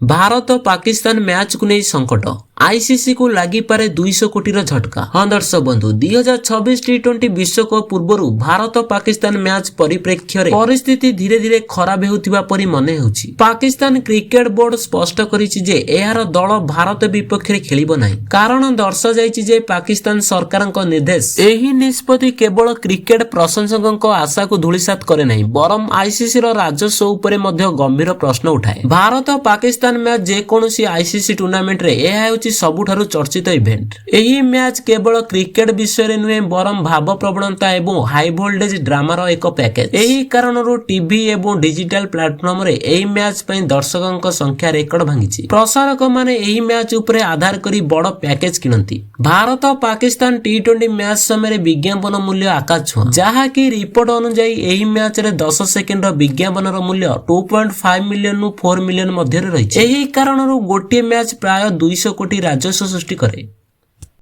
ଭାରତ ପାକିସ୍ତାନ ମ୍ୟାଚକୁ ନେଇ ସଙ୍କଟ, ଆଇସିସି କୁ ଲାଗିପାରେ 200 କୋଟିର ଝଟକା। ହଁ ଦର୍ଶକ ବନ୍ଧୁ, 2026 ଟି-20 ବିଶ୍ୱକପ ପୂର୍ବରୁ ଭାରତ ପାକିସ୍ତାନ ମ୍ୟାଚ ପରିପ୍ରେକ୍ଷୀରେ ପରିସ୍ଥିତି ଧୀରେ ଧୀରେ ଖରାପ ହେଉଥିବା ପରି ମନେ ହେଉଛି। ପାକିସ୍ତାନ କ୍ରିକେଟ ବୋର୍ଡ ସ୍ପଷ୍ଟ କରିଛି ଯେ ଏହାର ଦଳ ଭାରତ ବିପକ୍ଷରେ ଖେଳିବ ନାହିଁ। କାରଣ ଦର୍ଶାଯାଇଛି ଯେ ପାକିସ୍ତାନ ସରକାରଙ୍କ ନିର୍ଦ୍ଦେଶ। ଏହି ନିଷ୍ପତ୍ତି କେବଳ କ୍ରିକେଟ ପ୍ରଶଂସକଙ୍କ ଆଶାକୁ ଧୂଳିସାତ କରେ ନାହିଁ, ବରଂ ଆଇସିସିର ରାଜସ୍ୱ ଉପରେ ମଧ୍ୟ ଗମ୍ଭୀର ପ୍ରଶ୍ନ ଉଠାଏ। ଭାରତ ପାକିସ୍ତାନ ମ୍ୟାଚ ଯେକୌଣସି ଆଇସିସି ଟୁର୍ଣ୍ଣାମେଣ୍ଟରେ ଏହା ହେଉଛି ସବୁଠାରୁ ଚର୍ଚ୍ଚିତ ଇଭେଣ୍ଟ। ଏହି ମ୍ୟାଚ କେବଳ କ୍ରିକେଟ ବିଷୟରେ ନୁହେଁ, ବରଂ ଭାବପ୍ରବଣତା ଏବଂ ହାଇ ଭୋଲ୍ଟେଜ ଡ୍ରାମାର ଏକ ପ୍ୟାକେଜ। ଏହି କାରଣରୁ ଟିଭି ଏବଂ ଡିଜିଟାଲ ପ୍ଲାଟଫର୍ମରେ ଏହି ମ୍ୟାଚ ପାଇଁ ଦର୍ଶକଙ୍କ ସଂଖ୍ୟା ରେକର୍ଡ ଭାଙ୍ଗିଛି। ପ୍ରସାରକମାନେ ଏହି ମ୍ୟାଚ ଉପରେ ଆଧାର କରି ବଡ଼ ପ୍ୟାକେଜ କିଣନ୍ତି। ଭାରତ ପାକିସ୍ତାନ ଟି-20 ମ୍ୟାଚ ସମୟରେ ବିଜ୍ଞାପନ ମୂଲ୍ୟ ଆକାଶ ଛୁଆଁ, ଯାହାକି ରିପୋର୍ଟ ଅନୁଯାୟୀ ଏହି ମ୍ୟାଚରେ 10 ସେକେଣ୍ଡର ବିଜ୍ଞାପନର ମୂଲ୍ୟ 2.5 ମିଲିୟନରୁ 4 ମିଲିୟନ ମଧ୍ୟରେ ରହିଛି। ଏହି କାରଣରୁ ଗୋଟିଏ ମ୍ୟାଚ ପ୍ରାୟ 200 କୋଟି ରାଜସ୍ୱ ସୃଷ୍ଟି କରେ।